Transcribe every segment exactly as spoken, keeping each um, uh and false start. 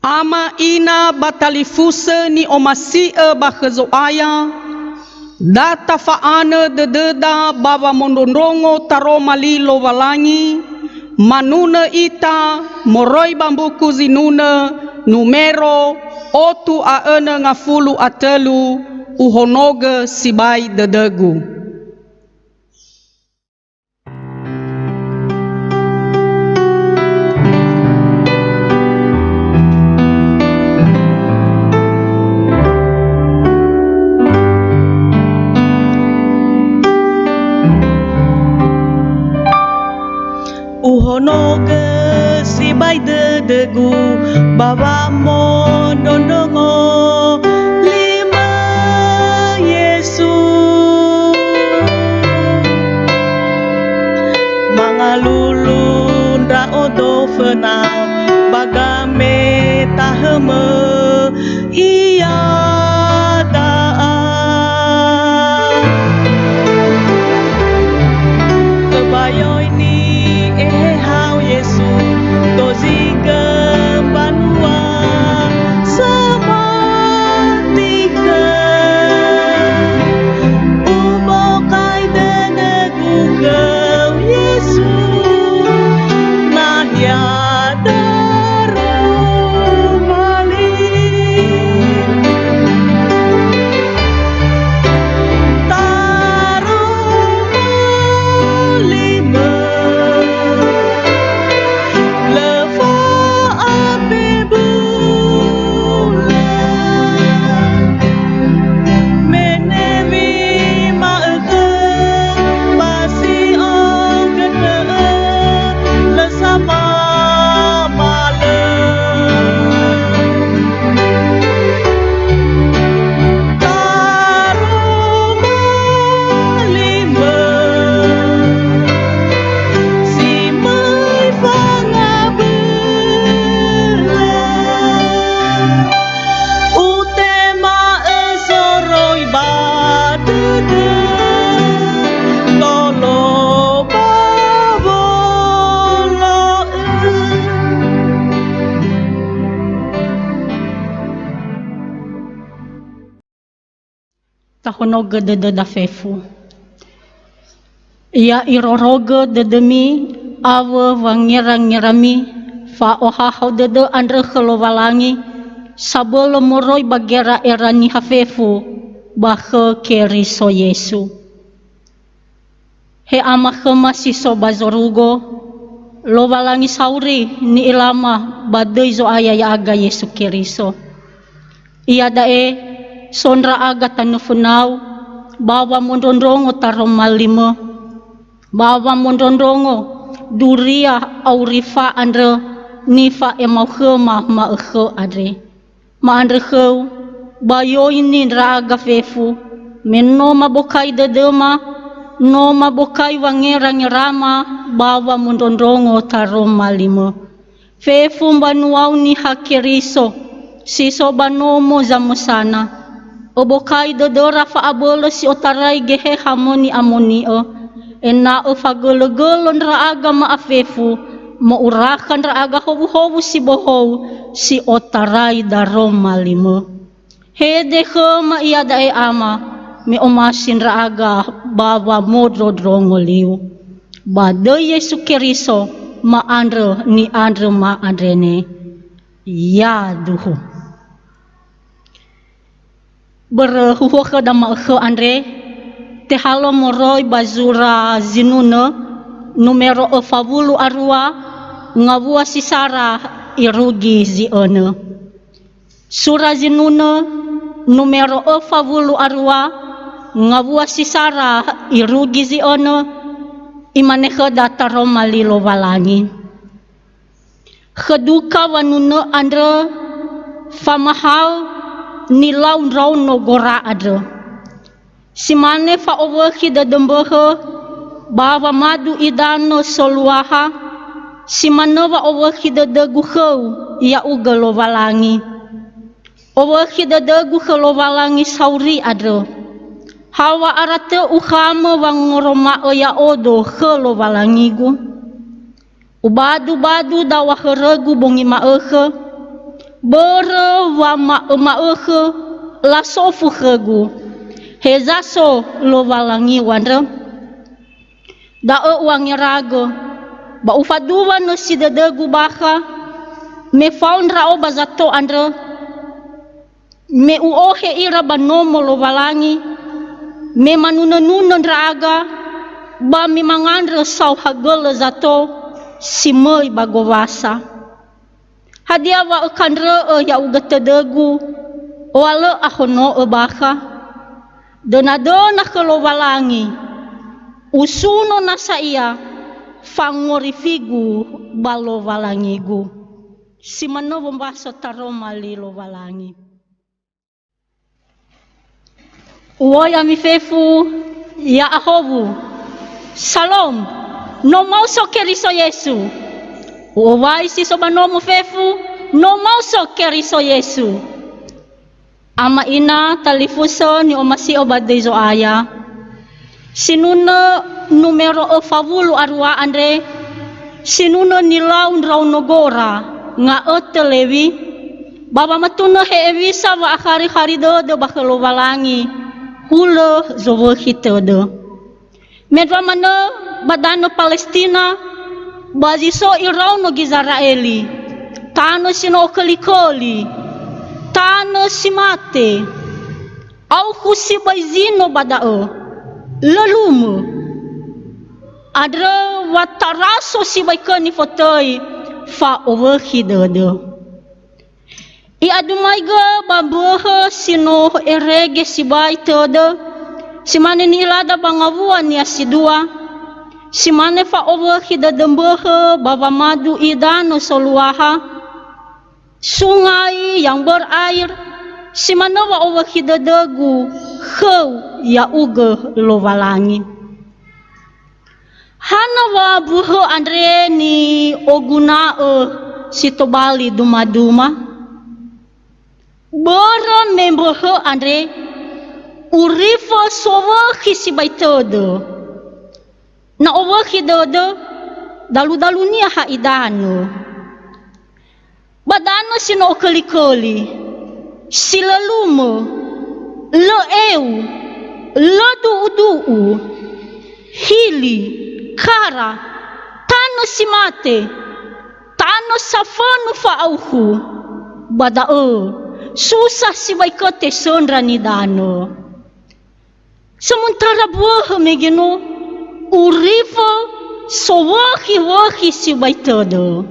Ama ina ba talifusö ni'omasi'ö ba khö Zo'aya, da tafa'anö dödöda ba wamondrondrongo taroma li Lowalangi, manunö ita moroi ba mbuku zinunö numero otu a önö ngafulu a tölu, Uhonogö sibai dödögu. Uhonogö sibai dödögu ba wamondrondrongo limö Yesu. Mangalulu ndra'odo föna ba gametahömö iada'a. Öbayoini Ehehau Yesu, dozigö mbanua samati khö. Ubokai dödögu khöu Yesu, nahia daroma li. Taroma limö, lö fa'atebulö. Menewi ma'ökhö, ba si ogötö, lö samamalö. Taroma limö, si möi fangabölö. Utema'ö soroi ba dödö, lolo ba wolo'ö. Tahonogö dödöda fefu. Ya irorogö dödömi awö wangerangerami fa'ohahau dödö andrö khö Lowalangi, sabölö moroi ba gera'era niha fefu ba khö Keriso Yesu. He Ama khöma si so ba zorugo, Lowalangi sauri ni'ilama ba döi Zo'aya ya'aga Yesu Keriso. Iada'e so ndra'aga tanö fönau, ba wamondrondrongo taroma limö, ba wamondrondrongo duria aurifa andrö nifa'emau khöma ma'ökhö andre. Ma'andrö khöu, bayoini ndra'aga fefu, me no mabokai dödöma, no mabokai wangerangerama ba wamondrondrongo taroma limö. Fefu mbanuau Niha Keriso, si so ba nomo zamösana. Öbokai dödöra fa'abölö si otarai Geheha Moni'amoni'ö, ena'ö fagölögölö ndra'aga ma'afefu, mo'urakha ndra'aga howuhowu si bohou si otarai daroma limö. Hede khöma iada'e Ama, me omasi ndra'aga ba wamondrondrongo liu. Ba döi Yesu Keriso ma'andrö ni'andröma andre ne. Yaduhu. Börö huhuo khöda ma'ökhö andre, tehalö moroi ba zura zinunö, numero öfa wulu a rua, ngawua si sara irugi zi önö. Sura zinunö, numero öfa wulu a rua, ngawua si sara irugi zi önö, imane khöda taroma li Lowalangi. Khö duka wanunö andrö famahaö nilau ndraono gora andrö. Si mane fa'owökhi dödö mböhö ba wamadu idanö soluaha, si manö wa'owökhi dödögu khöu, ya'ugö Lowalangi. Owökhi dödögu khö Lowalangi sauri andrö. Hawa'ara tö ukhamö wangoroma'ö ya'odo khö Lowalangigu? Ubadubadu daŵa hörögu bongi ma'ökhö, Börö wama'öma'ökhö lasofu khögu, "Heza so Lowalangiu andrö?" Da'ö u'angeragö, ba ufaduwa nõsi dödögu bakha, me fao ndra'o ba zato andrö, me u'ohe ira ba nomo Lowalangi, me manunönunö ndra'aga, ba me mangandrö saohagölö zato si möi ba gowasa. Hadia wa ökandrö'ö ya'ugö tödögu, wa lö ahono'ö bakha? Dönadöna khö Lowalangi, usuno nasa ia fangorifigu ba Lowalangigu. Si manö wombaso taroma li Lowalangi. U'oi ami fefu, ya'ahowu. Salom, no maoso Keriso Yesu. U'owai si so ba nomo fefu, no maoso Keriso Yesu. Ama ina talifusö ni'omasi'ö ba döi Zo'aya. Sinunö numero öfa wulu a rua andre, sinunö nilau ndraono gora, nga'ötö Lewi, ba wamatunö hewisa wa'akharikhari dödö ba khö Lowalangi, hulö zowökhi tödö. Mendrua manö ba danö Palestina, ba zi so iraono Gizera'eli, tanö si no ököliköli, tanö si mate, aukhu sibai zi no ba da'ö, lö lumö. Andrö wa taraso sibai khö nifotöi fa'owökhi dödö. I'adumaigö ba mböhö si no erege sibai tödö, si mane ni'ilada ba ngawua-Nia si dua, si mane fa'owökhi dödö mböhö ba wamadu idanö soluaha, sungai yang berair, si manö wa'owökhi dödögu khöu ya'ugö Lowalangi. Hana wa mböhö andre ni'oguna'ö si tobali dumaduma? Börö me mböhö andre urifö sowökhi sibai tödö. Na owökhi dödö, daludalunia ha idanö. Ba danö si no ököliköli, si lö lumö, lö eu, lö du'udu'u, hili, kara, tanö si mate, tanö safönö fa'aukhu, ba da'ö susa sibai khö tesöndra nidanö. Sementara mböhö mege no urifö sowökhi-wökhi sibai tödö.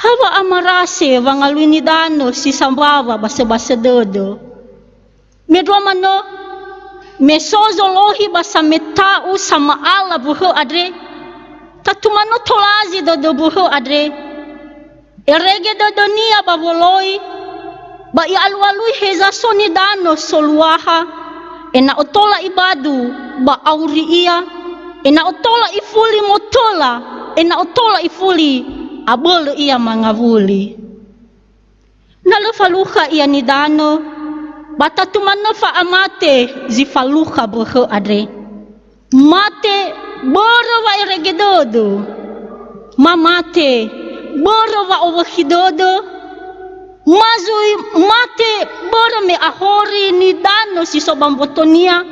Ha wa'amarase wangalui nidanö si sambawa ba söbasö dödö. Mendrua manö, me so zolohi ba sameta'u sama'ala mböhö andre, tatu manö tolazi dödö mböhö andre. Erege dödönia ba woloi, ba i'alualui heza so nidanö soluaha, ena'ö tola ibadu ba auri ia, ena'ö tola ifuli motöla, ena'ö tola ifuli abölö ia mangawuli. Na lö falukha ia nidanö, ba tatu manö fa'amate zi falukha mböhö andre. Mate börö wa'erege dödö, ma mate börö wa'owökhi dödö, ma zui mate börö me ahori nidanö si so ba mbotonia,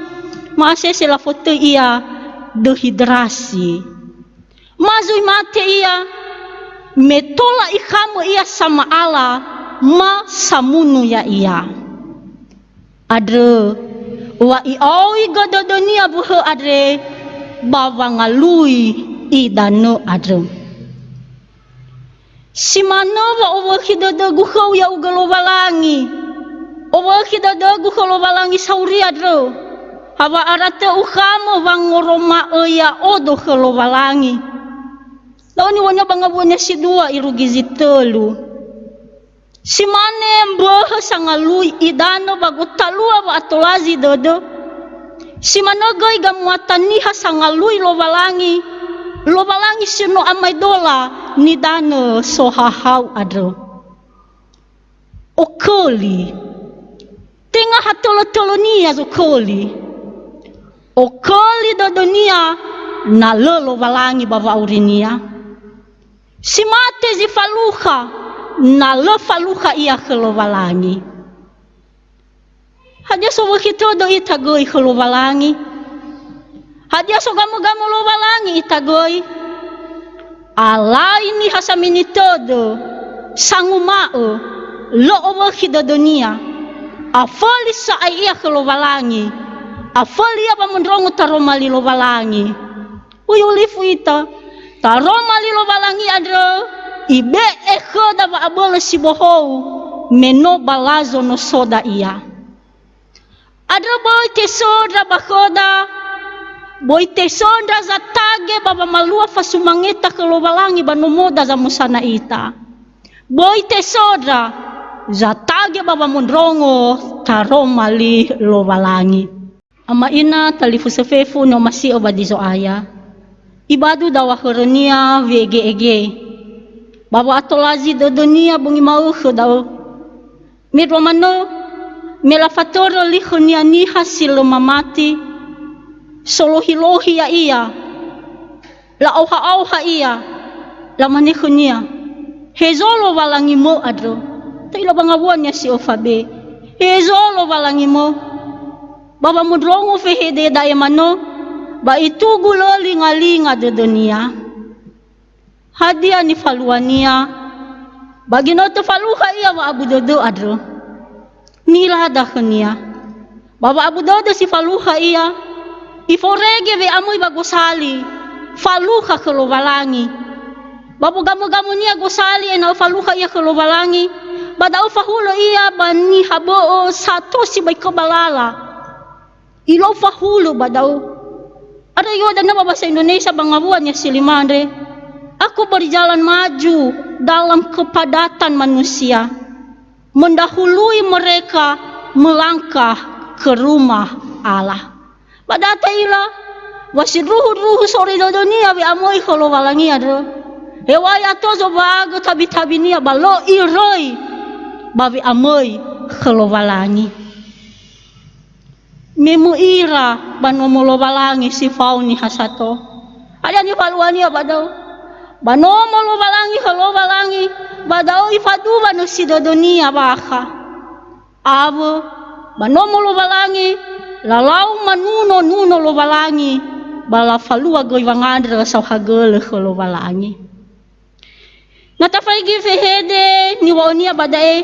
ma'asese lafotöi ia dehidrasi. Ma zui mate ia, me tola ikhamö ia sama'ala, ma samunu ya'ia. Andrö, wa i'aoigö dödönia mböhö andre ba wangalui idanö andrö. Si manö wa owökhi dödögu khöu ya'ugö Lowalangi. Owökhi dödögu khö Lowalangi sauri andrö. Ha wa'ara tö ukhamö wangoroma'ö ya'odo khö Lowalangi. Da'ö niŵa'önia ba ngawuania si dua irugi zi tölu. Si mane mböhö sangalui idanö ba gotalua wa'atolazi dödö. Si manö göi gamuata niha sangalui Lowalangi, Lowalangi si no amaedola nidanö sohahau andrö. Oköli. Tenga ha tölötölönia zoköli. Oköli dödönia na lö Lowalangi ba wa'aurinia. Si mate zi falukha, na lö falukha ia khö Lowalangi. Hadia sowökhi tödö ita göi khö Lowalangi? Hadia sogamögamö Lowalangi ita göi? Alai niha samini tödö, sanguma'ö, lö owökhi dödönia. Aföli sa'ae ia khö Lowalangi. Aföli ia wamondrongo taroma li Lowalangi. Uyu lifu ita, taroma li Lowalangi andrö, ibe'e khöda wa'abölö si bohou, me no ba lazo nosoda ia. Andrö böi tesöndra ba khöda, böi tesöndra zatage ba wamalua fasumangeta khö Lowalangi ba nomoda zamösana ita. Böi tesöndra zatage ba wamondrongo taroma li Lowalangi. Ama ina talifusö fefu ni'omasi'ö ba di Zo'aya. Ibadu daw̃a khörönia we'ege'ege. Ba wa'atolazi dödönia bongi ma'ökhö da'ö. Mendrua manö, me lafatörö li khönia niha si lö mamati, solohilohi ya'ia, la'aoha'aoha ia, lamane khönia, "Hezo Lowalangimö andrö?" Ta'ila ba ngawuania si öfa be, "Hezo Lowalangimö?" Ba wamondrongo fehede da'e manö, ba itugu lö lingalinga dödönia. Hadia nifaluania? Ba ginötö falukha ia wa'abu dödö andrö. Nilada khönia. Ba wa'abu dödö si falukha ia, iforege we'amöi ba gosali, falukha khö Lowalangi. Ba wogamögamönia gosali ena'ö falukha ia khö Lowalangi, ba da'ö fahulö ia ba niha bö'ö sato sibai kö ba lala. Ilou fahulö ba da'ö. Andrö i'o'ö dania ba bahasa Indonesia ba ngawuania si lima andre, "Aku berjalan maju dalam kepadatan manusia, mendahului mereka melangkah ke rumah Allah." Ba da'ö ta'ila, wa sindruhu-ndruhu soroi dödönia we'amöi khö Lowalangi andrö. Heŵa'ae ato zomba'agö tabi-tabinia ba lö iröi ba we'amöi khö Lowalangi. Me möi ira ba nomo Lowalangi si fao niha sato. Hadia nifaluania ba da'ö? Ba nomo Lowalangi khö Lowalangi, ba da'ö ifaduwa nösi dödönia bakha. Awö, ba nomo Lowalangi, lalau manuno-nuno Lowalangi, ba lafalua göi wangandrö saohagölö khö Lowalangi. Na tafaigi fehede niŵa'önia ba da'e,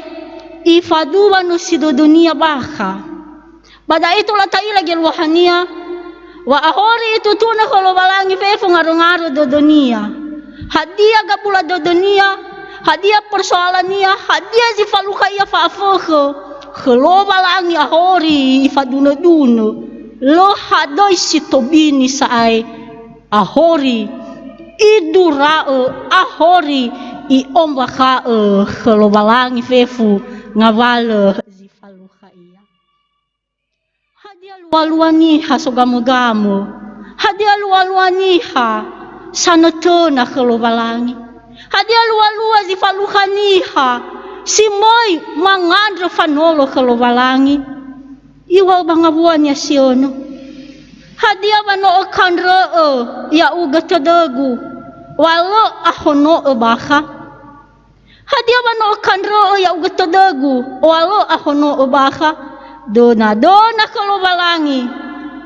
ifaduwa nösi dödönia bakha. Ba da'e tola ta'ila geluahania, wa ahori itutunö khö Lowalangi fefu ngarö-ngarö dödönia. Hadia gabula dödönia, hadia persoalania, hadia zi falukha ia fa'afökhö, khö Lowalangi ahori ifadunö-dunö. Lö hadöi si tobini sa'ae. Ahori, idura'ö, ahori, i'ombakha'ö khö Lowalangi fefu ngawalö zi falukha ia. Hadia lualua niha sogamögamö? Hadia lualua niha sanötöna khö Lowalangi? Hadia lualua zi falukha niha si möi mangandrö fanolo khö Lowalangi? Iŵa'ö ba ngawuania si önö, "Hadia wa no ökandrö'ö ya'ugö tödögu, wa lö ahono'ö bakha? Hadia wa no ökandrö'ö ya'ugö tödögu, wa lö ahono'ö bakha? Döna-döna khö Lowalangi,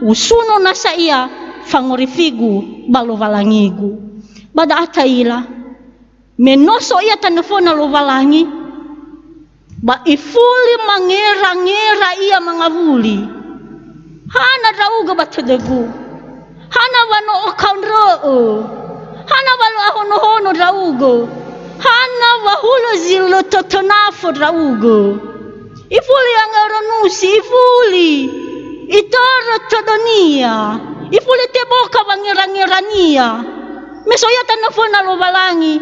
usuno nasa ia fangorifigu ba Lowalangigu." Ba da'ö ta'ila, me no so ia tanö föna Lowalangi, ba ifuli mangera-ngera ia mangawuli. Hana ndra'ugö ba tödögu? Hana wa no ökandrö'ö? Hana wa lö ahonohono ndra'ugö? Hana wa hulö zi lö tötönafö ndra'ugö? Ifuli angörö nusi, ifuli itörö tödönia, ifuli teboka wangerangerania. Me so ia tanö föna Lowalangi,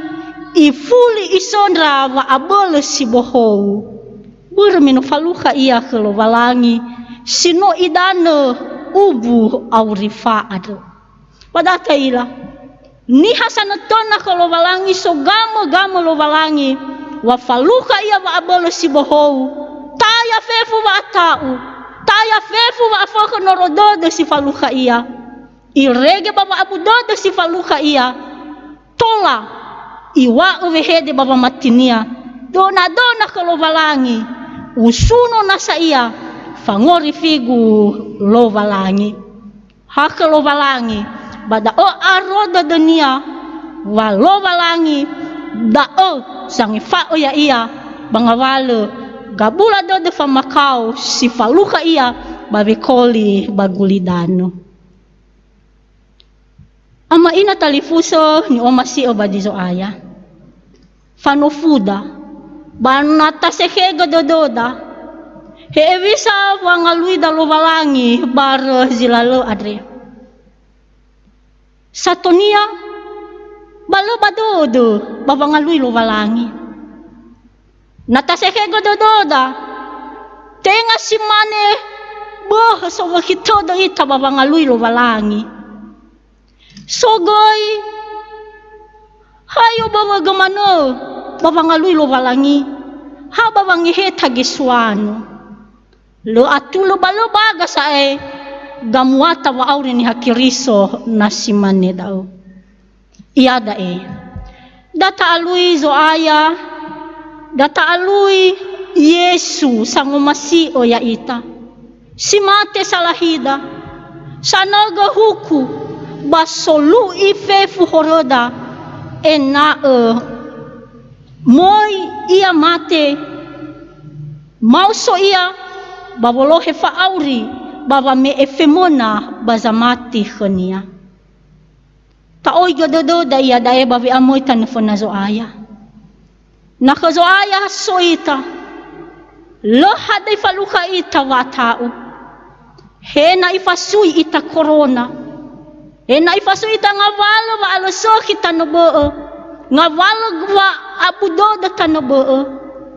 ifuli isöndra wa'abölö si bohou. Börö me no falukha ia khö Lowalangi, si no idanö ubu aurifa andrö. Ba da'ö ta'ila, niha sanötöna khö Lowalangi, sogamögamö Lowalangi, wa falukha ia wa'abölö si bohou, taya fefu wa'ata'u, taya fefu wa'afökhö noro dödö si falukha ia. Irege ba wa'abu dödö si falukha ia, tola iŵa'ö wehede ba wamatinia, Dona-dona khö Lowalangi, usuno nasa ia, fangorifigu Lowalangi. Ha khö Lowalangi, ba da'ö aro dödönia, wa Lowalangi da'ö zangefa'ö ya'ia ba ngawalö gabula dödö famakao si falukha ia ba wekoli ba gulidanö. Ama ina talifusö ni'omasi'ö ba di Zo'aya. Fanofuda, ba na tasekhegö dödöda, he hewisa wangaluida Lowalangi barö zi lalö andre. Satonia, ba lö ba dödö ba wangalui Lowalangi. Na tasekhegö dödöda, tenga si mane böhö sowökhi tödö ita ba wangalui Lowalangi. So göi, hayo böwögö manö ba wangalui Lowalangi, ha ba wangeheta gesuanö. Lö atulö ba lö baga sa'ae gamuata wa'auri Niha Keriso na si mane da'ö. Iada'e, da ta'alui Zo'aya, da ta'alui Yesu sangomasi'ö ya'ita. Si mate salahida, sanögö huku, ba solu'i fefu horöda, ena'ö möi ia mate, maoso ia ba wolohe fa'auri ba wame'e femöna ba zamati khönia. Ta'oigö dödöda iada'e ba we'amöi tanö föna Zo'aya. Na khö Zo'aya so ita, lö hadöi falukha ita wa'ata'u. He na ifasui ita korona. He na ifasui ita ngawalö wa'alösökhi tanö bö'ö. Ngawalö wa'abu dödö tanö bö'ö.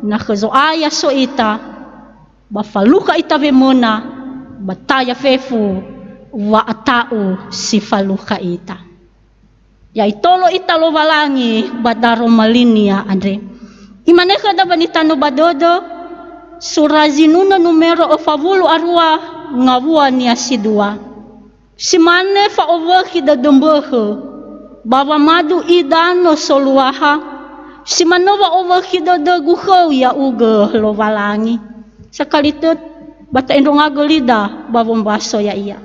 Na khö Zo'aya so ita, ba falukha ita wemöna, ba taya fefu wa'ata'u si falukha ita. Ya itolo ita Lowalangi ba daroma linia andre. Imane khöda ba nitanö ba dödö, sura zinunö numero öfa wulu a rua ngawuania si dua. Si mane fa'owökhi dödö mböhö, ba wamadu idanö soluaha, si manö wa'owökhi dödögu khöu ya'ugö Lowalangi. Sakali tö, ba ta'endrongagö lida ba wombaso ya'ia.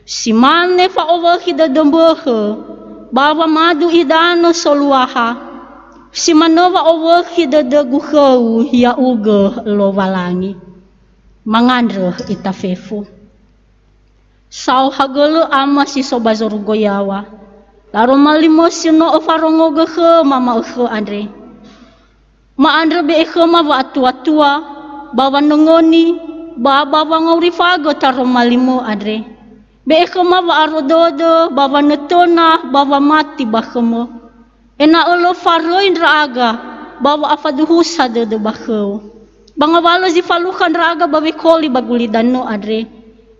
Si mane fa'owökhi dödö mböhö, ba wamadu idanö soluaha, si manö wa'owökhi dödögu khöu ya'ugö Lowalangi. Mangandrö ita fefu. Saohagölö ama si so ba zorugo yaŵa. Laromalimö si no öfarongogö khöma ma'ökhö andre. Ma'andrö be'e khöma wa'atuatua, ba wanöngöni, ba ba wangaurifagö taromalimö andre. Be'e khöma wa'aro dödö, ba wanötöna, ba wamati ba khömö. Ena'ö lö faröi ndra'aga ba wa'afaduhusa dödö ba khöu. Ba ngawalö zi falukha ndra'aga ba wekoli ba gulidanö andre.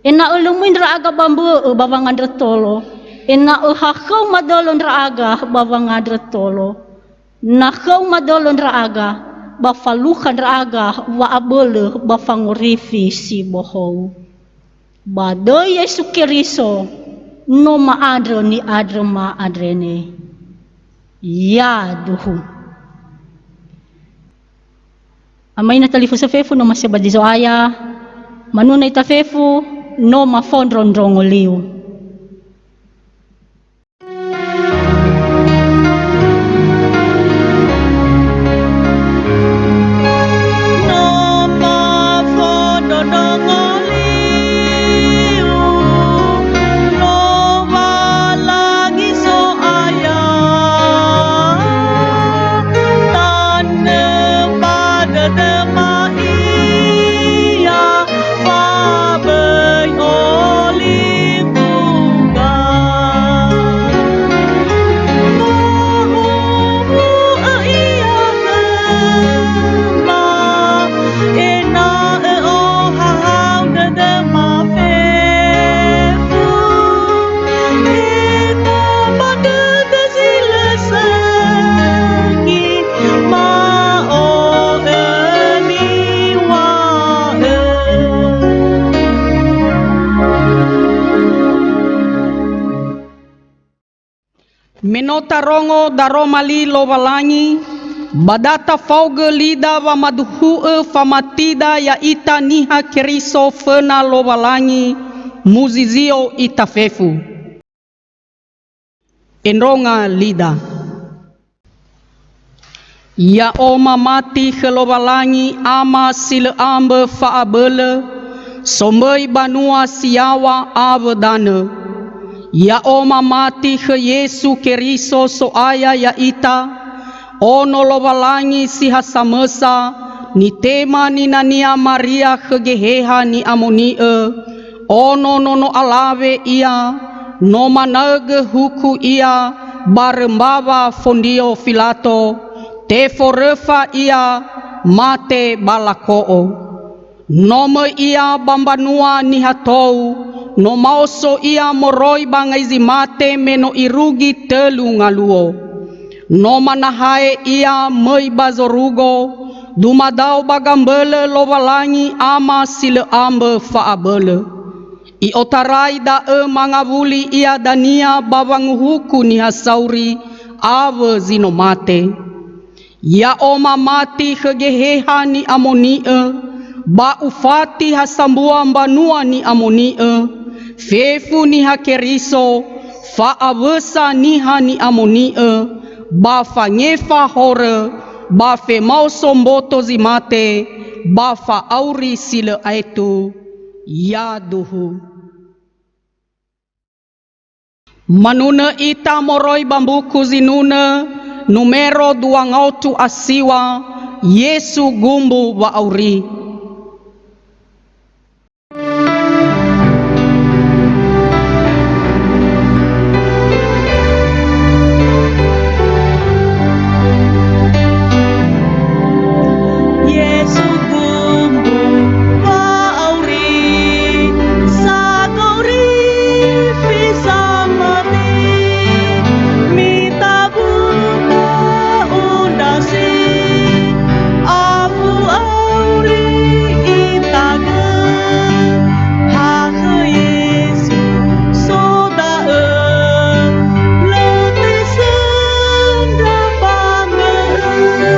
Ena'ö lö möi ndra'aga ba mbö'ö ba wangandrö tolo. Ena'ö ha khöu madölö ndra'aga ba wangandrö tolo. Na khöu madölö ndra'aga, ba falukha ndra'aga wa'abölö ba fangorifi si bohou. Ba döi Yesu Keriso, no ma'andrö ni'andröma andre ne. Yaduhu. Ama ina talifusö fefu no masi'ö ba di Zo'aya, manuna ita fefu, no mafondro ndrongo liu. Me no tarongo daroma li Lowalangi, Ba da tafaogö lida wamaduhu'ö famatida ya'ita niha Keriso föna Lowalangi, muzizio ita fefu. Endronga lida. Ya'o mamati khö Lowalangi Ama si lö ambö fa'abölö, somböi banua si yaŵa awö danö. Ya'o mamati khö Yesu Keriso So'aya ya'ita, Ono Lowalangi si ha samösa, nitema ninania Maria khö Geheha Ni'amoni'ö, ono nono alawe ia, no manaögö huku ia barö mbawa Fondio Filato, teforöfa ia mate ba lako'o. No möi ia ba mbanua niha tou, no maoso ia moroi ba ngai zi mate me no irugi tölu ngaluo. No manahae ia möi ba zorugo, dumadao ba gambölö Lowalangi Ama si lö ambö fa'abölö. I'otarai da'ö mangawuli ia dania ba wanguhuku niha sauri awö zi no mate. Ya'o mamati khö Geheha Ni'amoni'ö, ba ufati ha sambua mbanua ni'amoni'ö, fefu niha Keriso, fa'awösa niha ni'amoni'ö, ba fangefa horö, ba femaoso mboto zi mate, ba fa'auri si lö aetu. Yaduhu. Manunö ita moroi ba mbuku zinunö numero dua ngaotu a siŵa, Yesu Gumbu Wa'auri. Yesu Gumbu Wa'auri, sagorifi samati, mitabua undrasi, afu auri ita gö, ha khö Yesu so da'ö, lö tesöndra fangö'ö.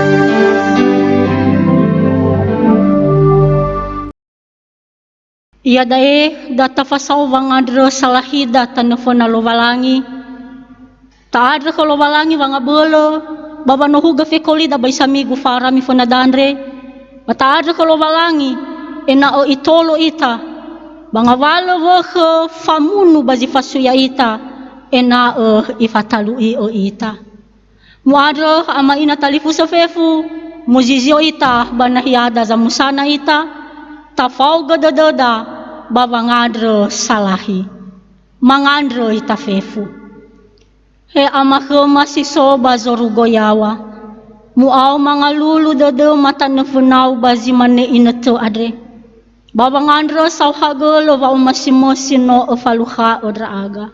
Iada'e da tafasao wangandrö salahida tanö föna Lowalangi. Ta'andrö khö Lowalangi wangabölö ba wanohugö fekolida ba isami gufara miföna dandre. Ba ta'andrö khö Lowalangi ena'ö itolo ita ba ngawalö wökhö famunu ba zi fasui ya'ita, ena'ö ifatalu'i'ö ita. Mu'andrö ama ina talifusö fefu, muzizio ita ba nahiada zamusana ita, tafaogö dödöda ba wangandrö salahi. Mangandrö ita fefu. He Ama khöma si so ba zorugo yaŵa, mu'ao mangalulu dödöma tanö fönau ba zi mane inötö andre. Ba wangandrö saohagölö wa'omasimösi no öfalukha'ö ndra'aga.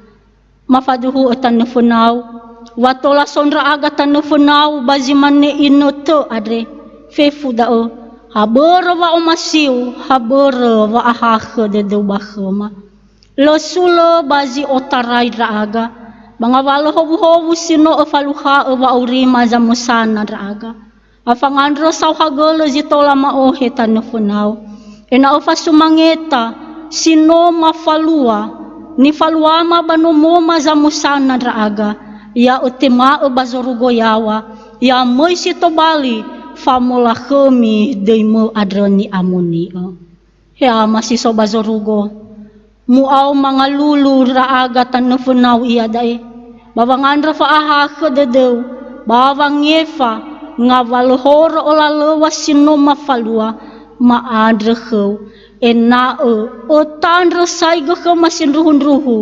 Mafaduhu'ö tanö fönau, wa tola so ndra'aga tanö fönau ba zi mane inötö andre, fefu da'ö, ha börö wa'omasiu, ha börö wa'ahakhö dödöu ba khöma. Lö sulö ba zi otarai ndra'aga, ba ngawalö howuhowu si no öfalukha'ö wa'aurima zamösana ndra'aga. Afangandrö saohagölö zi tola ma'ohe tanö fönau, ena'ö fasumangeta si no mafalua, nifaluama ba nomoma zamösana ndra'aga, ya ötema'ö ba zorugo yaŵa, ya möi si tobali famolakhömi döimö andrö ni'amoni'ö. He Ama si so ba zorugo, mu'ao mangalulu ndra'aga tanö fönau iada'e, ba wangandrö fa'ahakhö dödöu, ba wangefa ngawalö horö olalöŵa si no mafalua, ma'andrö khöu, ena'ö ötandrösaigö khöma sindruhundruhu,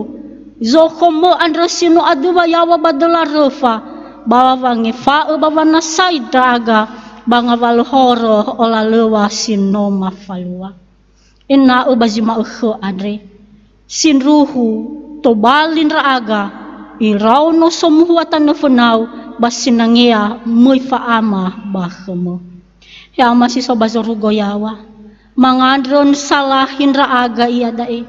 zokhomö andrö si no aduwa yaŵa ba döla röfa, ba wangefa'ö ba wanasai ndra'aga ba ngawalö horö olalöŵa si no mafalua. Ena'ö ba zi ma'ökhö andre, sindruhu tobali ndra'aga, iraono somuhua tanö fönau ba sinangea möi fa'ama ba khömö. He Ama si so ba zorugo yaŵa, mangandrö salahi ndra'aga iada'e.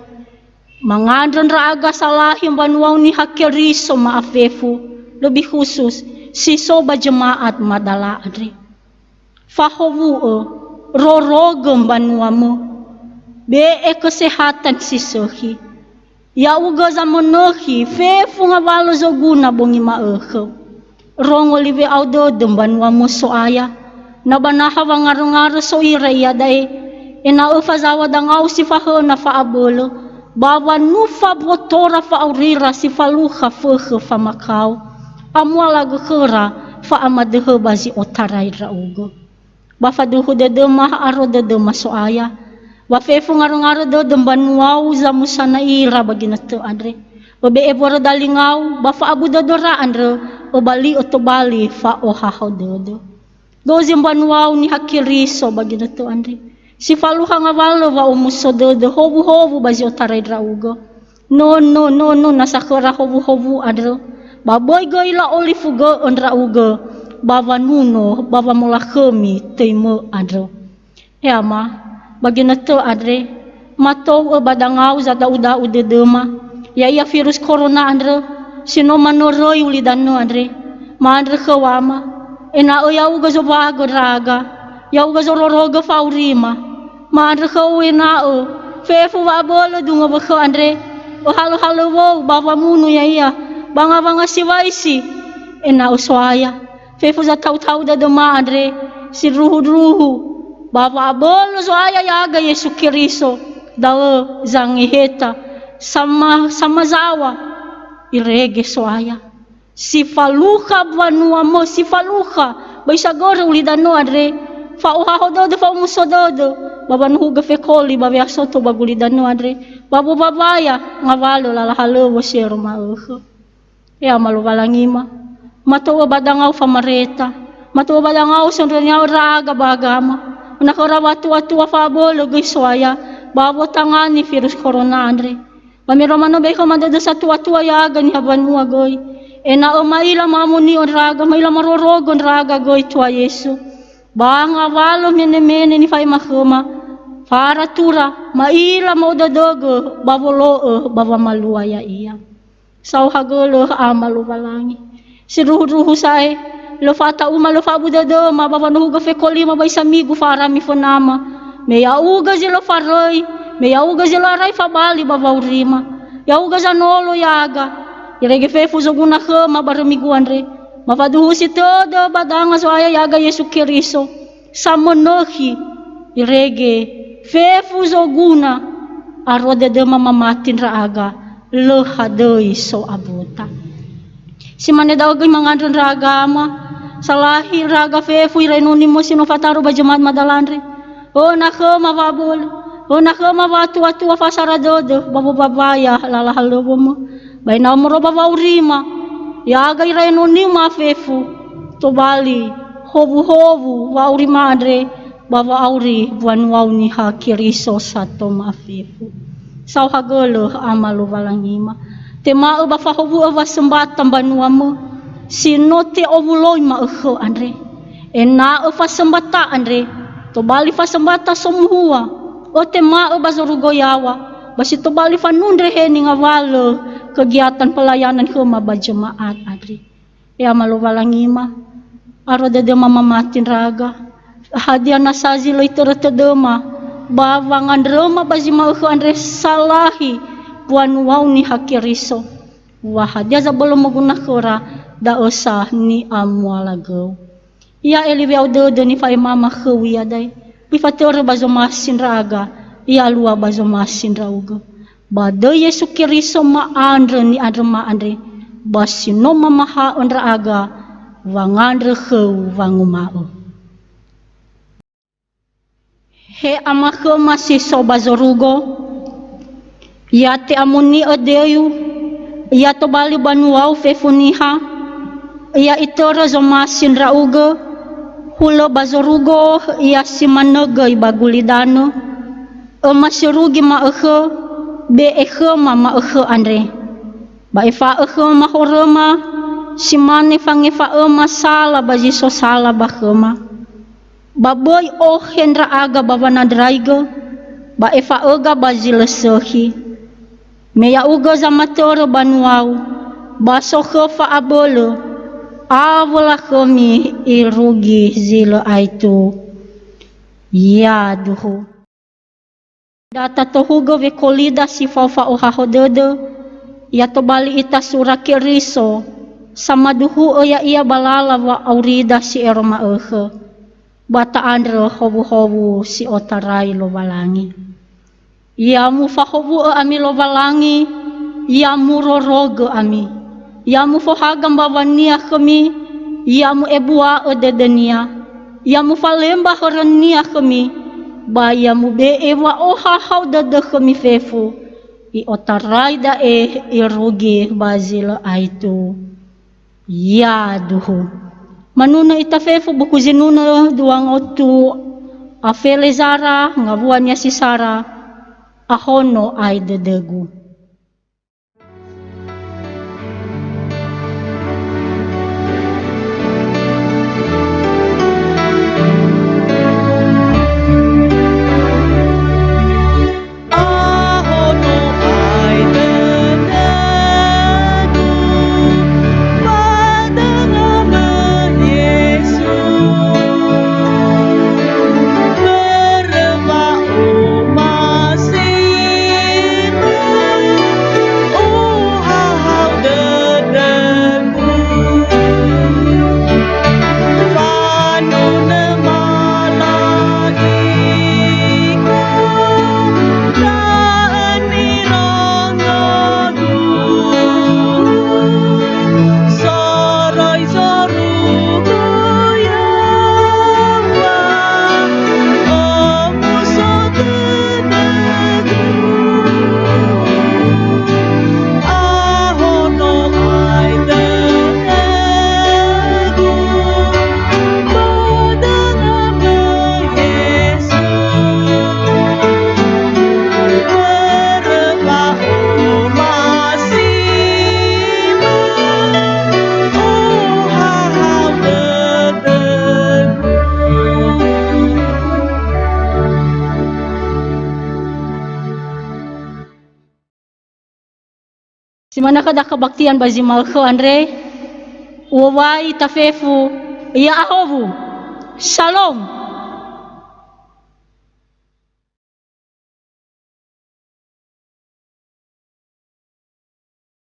Mangandrö ndra'aga salahi mbanuau Niha Keriso ma'afefu, lebih khusus si so ba jemaat madala andre. Fahowu'ö, rorogö mbanuamö. Be'e kesehatan si sökhi. Ya'ugö zamönökhi, fefu ngawalö zoguna bongi ma'ökhö. Rongo liwe'ao dödö mbanuamö So'aya. Na ba naha wangaröngarö so ira iada'e, ena'ö fazaŵa dangau si fahöna fa'abölö, ba wanufa botora fa'aurira si falukha fökhö famakao. Amualagö khöra fa'amadöhö ba zi otarai ndra'ugö. Ba faduhu dödöma aro dödöma So'aya. Wa fefu ngaröngarö dödö mbanuau zamusana ira ba ginötö andre. Öbe'e mbörö dalingau, ba fa'abu dödöra andrö, öbali'ö tobali fa'ohahau dödö. Dozi mbanuau Niha Keriso ba ginötö andre. Si falukha ngawalö wa'omuso dödö howuhowu ba zi otarai ndra'ugö. No, no, no, no, nasa khöra howuhowu andrö, ba böi göi la'olifugö'ö ndra'ugö, ba wanuno, ba wamolakhömi töimö andrö. E Ama, ba ginötö andre, matou'ö ba dangau zada'uda'u dödöma, ya'ia virus korona andrö, si no manöröi ulidanö andre, ma'andrö khöu Ama, ena'ö ya'ugö zombagö ndra'aga, ya'ugö zororogö fa'aurima, ma'andrö khöu ena'ö fefu wa'abölö dungo wökhö andre, öhalöhalöwöu ba wamunu ya'ia ba ngawangasiwaisi, ena'ö So'aya, fefu zata'uta'u dödöma andre, sindruhundruhu, ba wa'abölö Zo'aya ya'aga Yesu Keriso, da'ö zangeheta, sama-, samazaŵa, irege So'aya. Si falukha mbanuamö, si falukha, ba isagörö ulidanö andre, fa'ohahau dödö, fa'omuso dödö, ba wanuhugö fekoli ba we'asoto ba gulidanö andre, ba wowawaya ngawalö lala halöŵö si ero ma'ökhö. E Ama Lowalangima, matou'ö ba dangau famareta, matou'ö ba dangau sondronia'ö ndra'aga ba agama, öna khöra watuatua fa'abölö göi So'aya, ba wotangani virus korona andre. Ba me no manö be'e khöma dödö satuatua ya'aga niha banua göi. Ena'ö ma'ila ma'amoni'ö ndra'aga, ma'ila marorogö ndra'aga göi Tua Yesu. Ba ngawalö menemene nifa'ema khöma, faratura, ma'ila ma'odödögö, ba wolo'ö, ba wamalua ya'ia. Saohagölö Ama Lowalangi. Sindruhundruhu sa'ae, lö fa'ata'uma, lö fa'abu dödöma, ba wanuhugö fekolima ba isamigu fa'arami fönama. Me ya'ugö zi lö faröi, me ya'ugö zi lö arai fabali ba wa'aurima. Ya'ugö zanolo ya'aga. Irege fefu zoguna khöma barömigu andre. Mafaduhusi tödö ba danga Zo'aya ya'aga Yesu Keriso. Samönökhi, irege fefu zoguna aro dödöma mamati ndra'aga, lö hadöi so awöta. Si mane da'ö göi mangandrö ndra'aga Ama, salahi ndra'aga fefu ira enoni mö si no fataru ba jemaat madala andre. Öna khöma wa'abölö, öna khöma wa'atuatua fa'asara dödö, ba wowawaya lala halöŵömö. Ba ena'ö moroi ba wa'aurima, ya'aga ira enoni mö fefu, tobali howuhowu wa'aurima andre, ba wa'auri wanuau Niha Keriso sato mafefu. Saohagölö Ama Lowalangima. Tema'ö ba fahowu'ö wasömbata mbanuamö si no te'owuloi ma'ökhö andre. Ena'ö fasömbata andre, tobali fasömbata somuhua, ötema'ö ba zorugo yaŵa, ba si tobali fanundre he ningawalö kegiatan pelayanan khöma ba jemaat andre. E Ama Lowalangima, aro dödöma mamati ndra'aga. Hadia nasa zi lö itörö tödöma, ba wangandröma ba zi ma'ökhö andre salahi wanuau Niha Keriso. Wa hadia zabölö moguna khöra, da'ö sa ni'amualagöu. Ia eliwe'ao dödö nifa'emama khöu iada'e. Ifatörö ba zomasi ndra'aga, i'alua ba zomasi ndra'ugö. Ba döi Yesu Keriso ma'andrö ni'andröma andre, ba si no mamaha'ö ndra'aga wangandrö khöu wanguma'ö. He Ama khöma si so ba zorugo, ya te'amoni'ö döiu, ya tobali banuau fefu niha, ya itörö zomasi ndra'ugö, hulö ba zorugo, ya si manö göi ba gulidanö, öma sirugi ma'ökhö, be'e khöma ma'ökhö andre. Ba efa'ö khöma horöma, si mane fangefa'öma sala ba zi so sala ba khöma. Ba böi ohe ndra'aga ba wanandraigö, ba efa'öga ba zi lö sökhi. Me ya'ugö zamatörö banuau, ba sokhö fa'abölö, Awö lakhömi irugi zi lö aetu. Yaduhu. Da tatohugö wekolida si fao fa'ohahau dödö, ya tobali itasura Keriso, samaduhu'ö ya'ia ba lala wa'aurida si ero ma'ökhö, ba ta'andrö howuhowu si otarai Lowalangi. Ya mufahowu'ö ami Lowalangi, ya murorogö ami. Ya mufohaga mbawania khömi, ya mu'ebua'ö dödönia. Ya mufalemba hörönia khömi, ba ya mube'e wa'ohahau dödö khömi fefu, i'otarai da'e irugi ba zi lö aetu. Yaduhu. Manunö ita fefu buku zinunö dua ngotu a Felezara ngawua nia si sara, ahono ai dödögu. Ahono ai dödögu, ba dödömö Yesu. Börö wa'omasi-Mö, ohahau dödögu. Fanunö malaika, da'ö nirongogu. Soroi zorugo yaŵa, omuso dödögu. Ahono ai dödögu, ba dödömö Yesu. Börö wa'omasi-Mö, ohahau dödögu. Si manö khöda kebaktian ba zi ma'ökhö andre, u'owai ita fefu, ya'ahowu. Shalom.